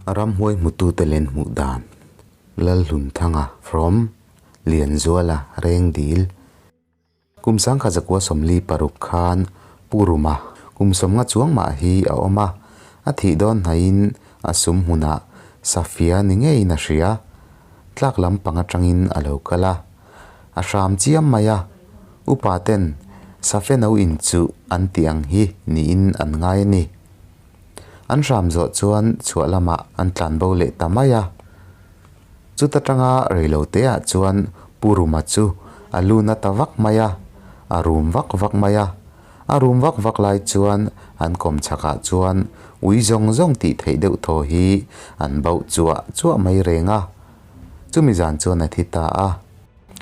Ramhuai hmutute len hmuh dan, Lalhlunthanga from Lianzuala, Rengdil. Kum 1946 khan Pu Ruma kum 50 chuang mah hi a awm a, a thih dawn hnaihin a sum hmunah Safia ni ngeiin a hria. Tlak lampang atangin a lo kal a, a hram chiam mai a, upa ten Safe no inchuh an tih ang hi niin an ngai a ni. An hram zawh chuan chhuah lamah an tlan bo leh ta mai a. Chuta tanga reilo te ah chuan Pu Ruma chu a lu na ta vak mai a, a rum vak vak mai a. A rum vak vak lai chuan an kawm chhakah chuan ui zawng zawng tih theih deuh thaw hi an bauh chuah chuah mai reng a. Chumi zan chuan a thi ta a.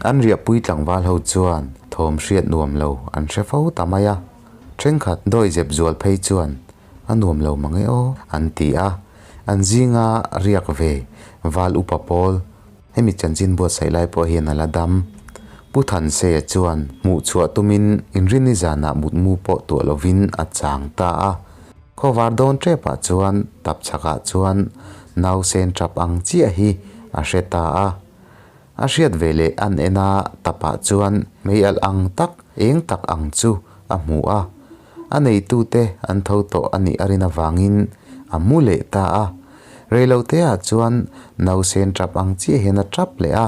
An riahpui tlangval ho chuan thawm hriat nuam lo an hre fo ta mai a, thenkhat dawi zep zual phei chuan a nuam lo mang e aw an ti a, an zinga riak ve val upa pawl hemi chanchin buatsaih lai pawh hian a la dam. Pu Thanseia chuan hmuh chhuah tumin inrinni zanah mutmu pawh tuah lovin a chang ta a, khawvar dawn tepah chuan tapchhakah chuan nausen tap ang chiah hi a hre ta a. A hriat ve leh an en a, tapah chuan mei alh ang tak, eng tak ang chu a hmu a. A neitute an tho tawh a nih a rin avangin a mu leh ta a. Reiloteah chuan nausen tap ang chiah hian a tap leh a.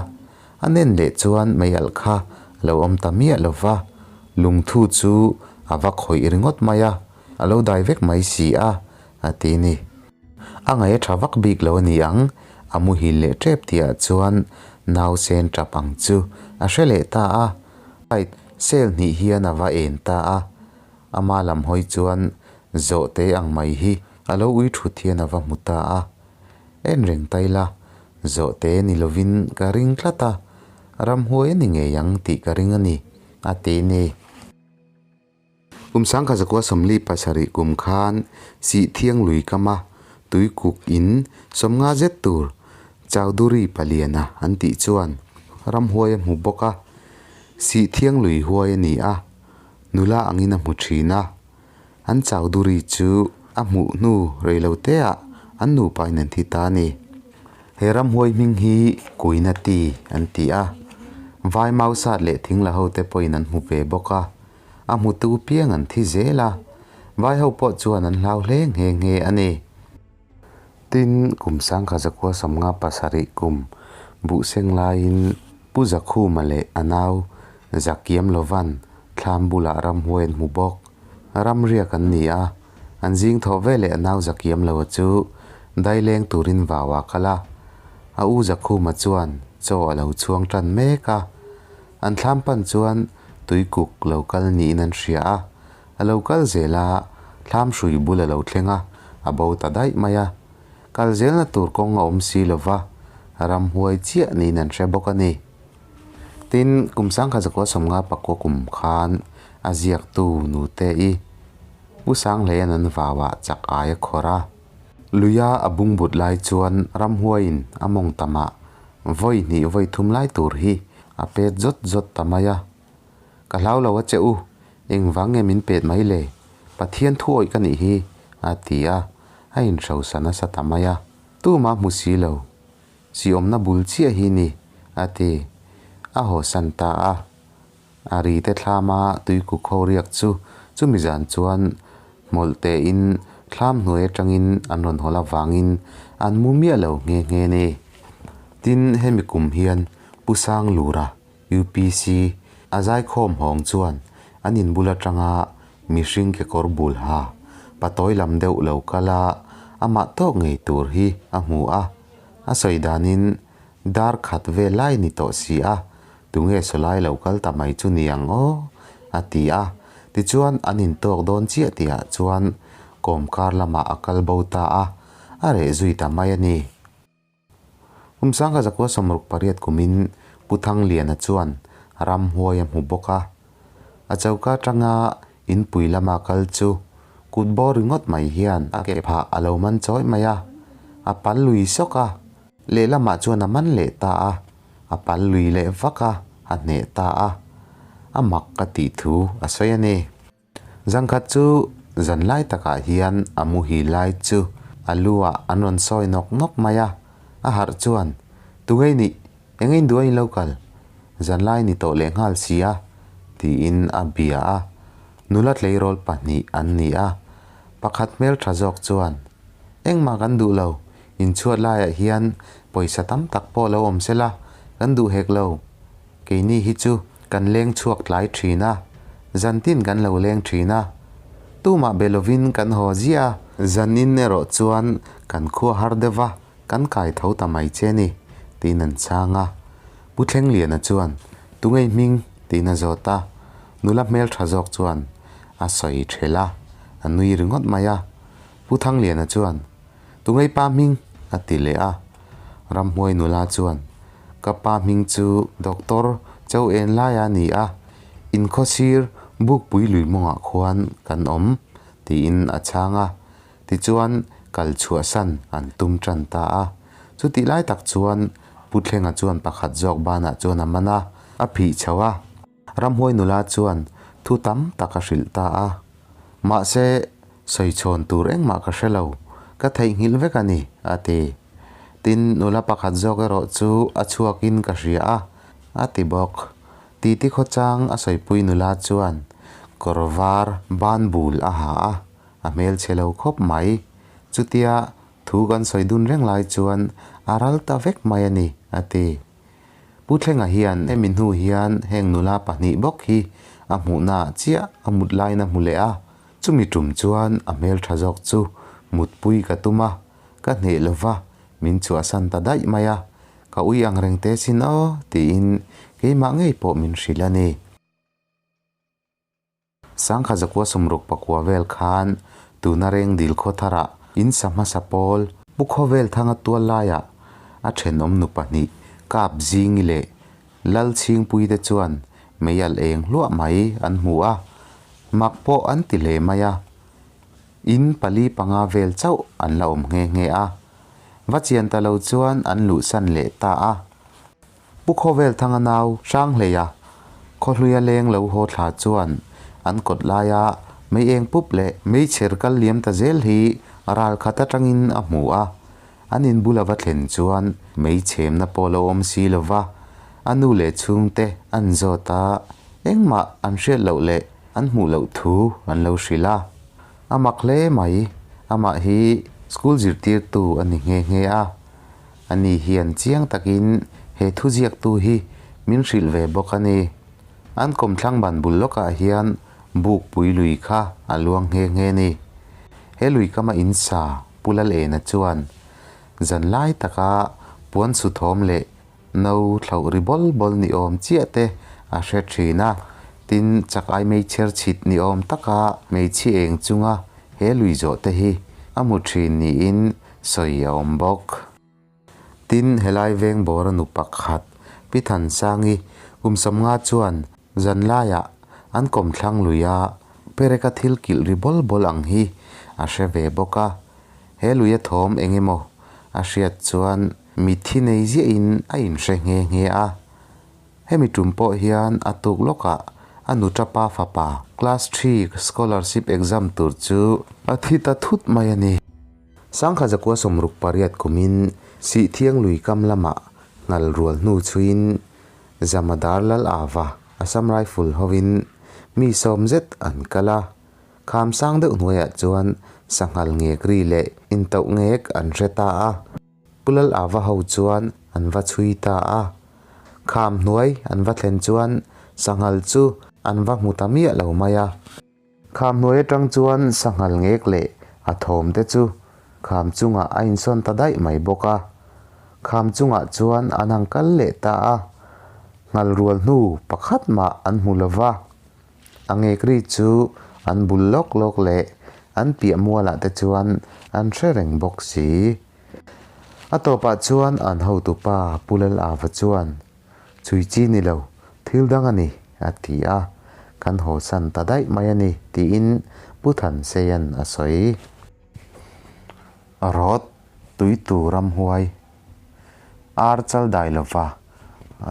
A nen leh chuan mei alh kha a lo awm ta miah lo va, lungthu chu a va khawih ringawt mai a, a lo dai vek mai si a, a ti ni. A ngaih a tha vak bik lo a ni ang, a muhil leh tep tihah chuan nausen tap ang chu a hre leh ta a, light cell hnih hian a va en ta a, ama lam hawi chuan zawhte ang mai hi a lo ui thut hian a va hmu ta a, en reng ta ila, zawhte ni lovin ka ring tlat a, ramhuai a ni ngei ang tih ka ring a ni, a ti ni. Kum 1947 kum khan Sihthiang lui kama tuikuk in 50 zet tur Chowdhury Paliana an tih chuan ramhuai a hmu bawk a, Sihthiang lui huai a ni a, nula angin a hmu thin a. An Chowdhury chu a hmuh hnu reiloteah an nupa in an thi ta a ni. He ramhuai hming hi Kuinati an ti a, vai mausat leh thingla hote pawhin an hmu ve bawk a. A hmutu piang an thi zel a, vai ho pawh chuan an hlau hle nghe nghe a ni. Tin, kum 1957 kum buhseng laiin Pu Zakhuma leh a nau Zakiam Lovan thlam bulah ramhuai an hmu bawk. Ram riak an ni a, an zing thawh ve leh a nau Zakiam Loa chu daileng turin vau a kal a, a u Zakhuma chuan chaw a lo chhuang tan mek a. An thlam pan chuan tuikuk lo kal niin an hria a, a lo kal zel a, thlam hrui bul a lo thleng a, a bo ta daih mai a. Kal zelna tur kawng a awm si lo va, ramhuai chiah niin an hre bawk a ni. Tin, kum 1954 kum khan a ziaktu nute i Pu Sanghleia'n an vauah chak ai a khawrh a. Luia a bungbut lai chuan ramhuaiin a mawng tamah vawi hnih vawi thum lai tur hi a pet zawt zawt ta mai a. Ka hlau lo a che u, engvang nge min pet mai le? Pathian thu awih ka nih hi, a ti a, a inhrosa nasa ta mai a. Tuma hmu si lo, si awmna bul chiah hi ni, a ti. A hawsan ta a. A ri te thlama tuikuk ho riak chu chumi zan chuan hmawlh tein thlam hnuai atangin an rawn hawl avangin an mu miah lo nghe nghe ni. Tin, hemi kum hian Pu Sanglura, UPC, a zaikhawm hawng chuan an inbul atanga mihring kekawr bul ha patawi lam deuh lo kal a, amah tawk ngei tur hi a hmu a. A sawi danin dar khat vel lai ni tawh si a, Tunge sawlai lo kal ta mai chu ni ang aw? a ti a. Tichuan an intawk dawn chiah tihah chuan kawmkar lamah a kal bo ta a, a reh zui ta mai a ni. Kum 1968 kumin Pu Thangliana chuan ramhuai a hmu bawk a. A choka atanga inpui lama kal chu kut bawr ringawt mai hian a ke phah a lo man chawih mai a, a pal lui sawk a, lehlamah chuan a man leh ta a. A pal lui leh vak a, a hneh ta a, a mak ka tih thu a sawi a ni. Zangkhat chu zan lai takah hian a muhil lai chu A lu-ah an rawn sawi nawk nawk mai a, a harh chuan, Tungei nih, eng in duh a in lo kal? Zanlai ni tawh leh nghal si a, tiin a bia a. Nula tleirawl pahnih an ni a, pakhat hmeltha zawk chuan, Engmah kan duh lo, inchhuat laiah hian pawisa tam tak pawh lo awm sela, kan duh hek lo. Keini hi chu kan leng chhuak tlai thin a, zantin kan lo leng thin a, tumah be lovin kan haw ziah a. Zanin erawh chuan kan khua har deuh va, kan kai tho ta mai che ni, tiin an chhang a. Pu Thlengliana chuan, Tungei hming? tiin a zawt a. Nula hmeltha zawk chuan a sawi thelh a, a nui ringawt mai a. Pu Thangliana chuan, Tungei pa hming? a ti leh a. Ramhmuai nula chuan, Ka pa hming chu Doctor Chau En Laia a ni a, inkhawsir Bukpui lui mawngah khuan kan awm, tiin a chhang a. Tichuan, kal chhuahsan an tum tan ta a. Chutih lai tak chuan Pu Thlenga chuan pakhat zawk banah chuan a man a, a phih chho a. Ramhuai nula chuan thu tam tak a hrilh ta a. Mahse, sawichhawn tur engmah ka hre lo, ka theihnghilh vek a ni, a ti. Tin, nula pakhat zawk erawh chu a chhuakin ka hria a, a ti bawk. Titi khawchang a sawipui nula chuan kawr var ban bul a ha a, a hmelchhe lo khawp mai. Chutia thu kan sawi dun reng lai chuan a ral ta vek mai a ni, a ti. Pu Thlenga hian hemi hnu hian heng nula pahnih bawk hi a hmuhnaah chiah a mut laiin a hmu leh a, chumi tum chuan a hmeltha zawk chu mutpui ka tum a, ka hneh lo va, min chhuahsan ta daih mai a, ka ui ang reng te sin aw tiin keimah ngei pawh min hrilh a ni. Sangkha zakua sawmruk pakua vel khan tuna reng dil khaw tharah in sa hmasa pawl Pu Khawvel Thanga tual laiah a thenawm nu pahnih Kap Zingi leh Lal Chhingpui te chuan mei alh eng hluah mai an hmu a, mak pawh an ti hle mai a. In pali panga vel chauh an la awm nghe nghe a. Va chian ta lo chuan an luhsan leh ta a. Pu Khawvel Thanga nau Hranghleia khawhluia leng lo haw thla chuan an kawt laia mei eng pup leh mei chher kal liam ta zel hi ral khat atangin a hmu a. An inbul a va thlen chuan mei chhemna pawh lo awm si lo va, a nu leh chhungte an zawt a, engmah an hriat loh leh an hmuh loh thu an lo hrilh a. A mak hle mai, amah hi school zirtirtu a ni nghe nghe a. Ani hian chiang takin he thuziaktu hi min hrilh ve bawk a ni. An kawmthlang ban bul lawkah hian Bukpui lui kha a luang nghe nghe ni. He lui kama in sa Pu Lalena chuan zan lai taka puan su thawm leh no thlauh ri bawl bawl ni awm chiah te a hre thin a. Tin, chak ai meichher chhit ni awm taka hmeichhi eng chunga he lui zawh te hi a hmu thin niin Sawi a awm bawk. Tin, helai veng bawra nu pakhat, Pi Thansangi, kum sawmnga chuan zanlaiah an kawmthlang lui a, pereka thil kilh ri bawl bawl ang hi a hre ve bawk a. He luia thawm eng emaw a hriat chuan mitthi nei ziahin a inhre nghe nghe a. Hemi tum pawh hian a tuk lawkah a nuṭapa fapa Class Three scholarship exam tur chu a thi ta thut mai a ni. Sangkha zakua 68 kumin Sihthiang lui kam lamah ngal rual hnu chhuiin Zamadar Lal Ava Assam Rifle hovin mi sawm zet an kal a. Kham sang deuh hnuaiah chuan sanghal ngek ri leh intauh ngek an hre ta a. Pu Lal Ava ho chuan an va chhui ta a. Kham hnuai an va thlen chuan sanghal chu an va hmu ta miah lo mai a. Kham hnuai atang chuan sanghal ngek leh a thawm te chu kham chungah a insawn ta daih mai bawk a. Kham chungah chuan an han kal leh ta a, nghal rual hnu pakhat mah an hmu lo va. A ngek ri chu an bul lawk lawk leh an piah mualah te chuan an hre reng bawk si. A tawpah chuan an hotupa Pu Lal Ava chuan, Chui chi ni lo, thil dang a ni, a ti a, kan hawsan ta daih mai a ni, tiin Pu Thanseia'n a sawi. Rawt tuitu ramhuai, ar chal dai lova,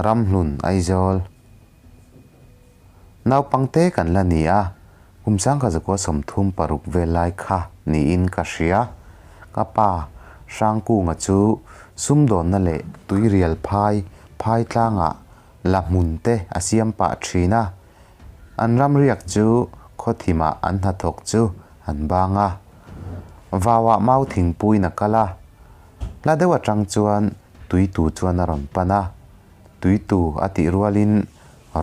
ramhlun Aizawl. Naupangte kan la ni a, kum sangkha zakua 36 vel lai kha niin ka hria. Ka pa Hrangkunga chu sumdawnna leh tuirial phai phai tlangah la hmun te a siam pah thin a. An ramriak chu khawthimah an hnathawk chu an bang a. Vauah mau thingpuiin a kal a. Hla deuh atang chuan tuitu chuan a rawn pan a. Tuitu a tih rualin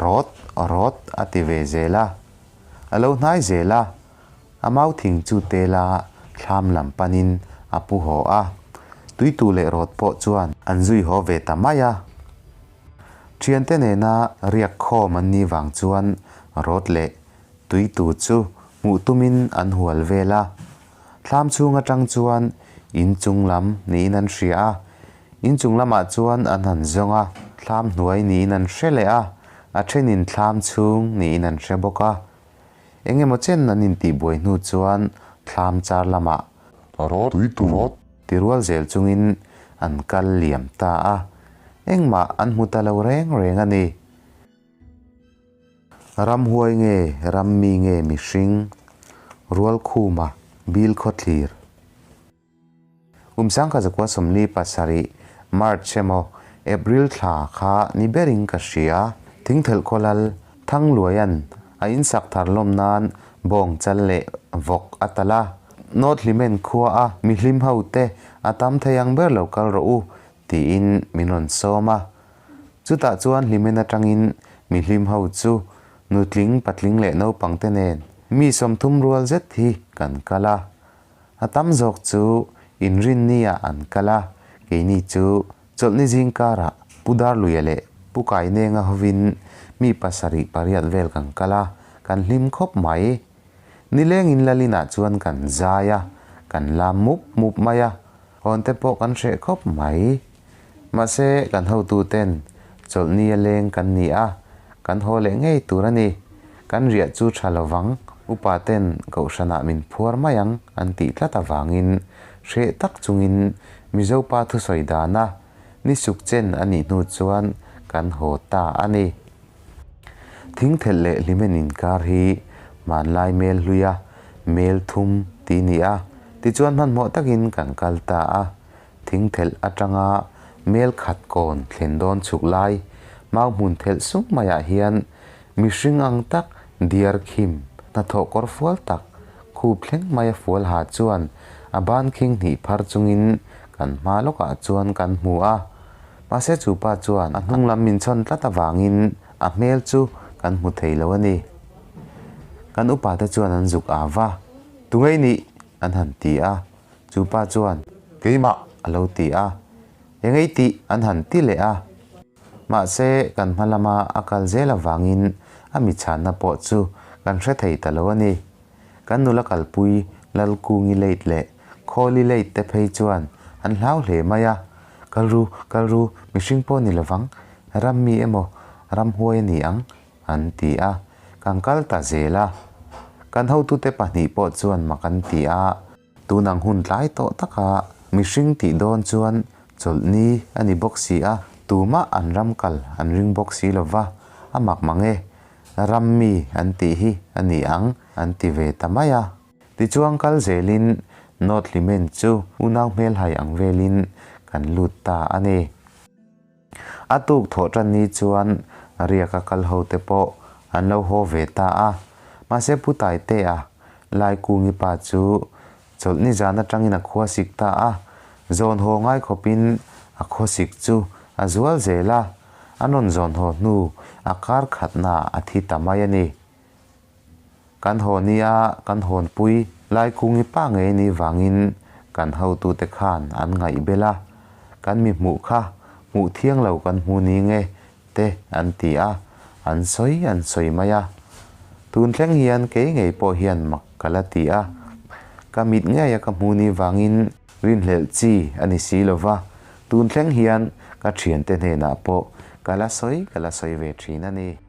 rawt rawt a ti ve zel a. A lo hnai zel a. A mau thing chu tela thlam lam panin a pu haw a. Tuitu leh rawt pawh chuan an zui haw ve ta mai a. Thiante nena riak khawm an nih vang chuan rawt leh tuitu chu hmuh tumin an hual vel a. Thlam chhung atang chuan in chung lam niin an hria a. In chung lamah chuan an han zawng a, thlam hnuai niin an hre leh a, a thenin thlam chhung niin an hre bawk a. Eng emaw chen an intihbuai hnu chuan thlam char lamah Rawt tuitu rawt. Ti rual zel chungin an kal liam ta a, engmah an hmu ta lo reng reng a ni. Ramhuai nge rammi nge mihring Rualkhuma Bilkhawthlir. Kum 1947 March emaw April thla kha ni berin ka hria. Thingthelh khawlal Thangluaia'n a insak thar lawm nan bawng chal leh vawk a talh a. North Hlimen khua a mihlim ho te a tam thei ang ber lo kal rawh u tiin min rawn sawm a. Chutah chuan Hlimen atangin mihlim ho chu nutling, patling leh naupang te nen mi 30 rual zet hi kan kal a. A tam zawk chu inrinni ah an kal a, keini chu chawlhni zing karah Pu Darluia leh Pu Kainenga hovin mi pasarih pariat vel kan kal a, kan hlim khawp mai. Nilengin Lalinah chuan kan zai a, kan lam mup mup mai a, hawn te pawh kan hreh khawp mai. Mahse kan hotuten chawlhni a leng kan ni a, kan haw leh ngei tur a ni. Kan riah chu tha lovang, upa ten kohhranah min phuar mai ang an tih tlat avangin hreh tak chungin Mizo pa thusawi dana ni suk chen a nih hnu chuan kan haw ta a ni. Thingthelh leh hlimen inkar hi hmanlai mel hluia mel thum tih ni a, tichuan hmanhmawh takin kan kal ta a. Thingthelh atanga mel khat kawn thlen dawn chhuk lai mau hmun thelh sung maiah hian mihring ang tak diar khim hnathawh kawr fual tak khup thleng maia fual ha chuan a ban khing hnih phar chungin kan hma lawkah chuan kan hmu a. Mahse chu pa chuan a hnung lam min chhawn tlat avangin a hmel chu kan hmu thei lo a ni. Kan upate chuan an zuk a va, Tungei nih! an han ti a. Chu pa chuan, Keimah! a lo ti a. Engei tih an han ti leh a. Mahse, kan hma lama a kal zel avangin a mi chhanna pawh chu kan hre thei ta lo a ni. Kan nula kalpui Lalkungi late leh Khawli late te phei chuan an hlau hle mai a. Kal ru, kal ru, mihring pawh ni lovang, ram mi emaw ramhuai a ni ang, an ti a. Kan kal ta zel a. Kan hotute pahnih pawh chuan mak an ti a. Tun ang hun tlai tawh taka mihring tih dawn chuan chawlhni a ni bawk si a, tumah an ram kal an ring bawk si lo va, a mak mang e, ram mi an tih hi a ni ang an ti ve ta mai a. Tichuan kal zelin North Hlimen chu unau hmelhai ang velin kan lut ta a ni. A tuk thawh tan ni chuan riaka kal ho te pawh an lo haw ve ta a. Mahse Pu Taitea, Laikungi pa chu chawlhni zan atangin a khua sik ta a. Zawn haw ngai khawpin a khaw sik chu a zual zel a. An rawn zawn haw hnu a kar khatna a thi ta mai a ni. Kan haw nia kan hawnpui Laikungi pa ngei ni vangin kan hotute khan an ngaih bel a, kan mi hmuh kha hmuh thiang lo kan hmu ni nge te an ti a, an sawi an sawi mai a. Tun thleng hian kei ngei pawh hian mak ka la ti a, ka mit ngeia ka hmu ni vangin rinhlelh chi a ni si lo va, tun thleng hian ka thiante hnenah pawh ka la sawi ka la sawi ve thin a ni.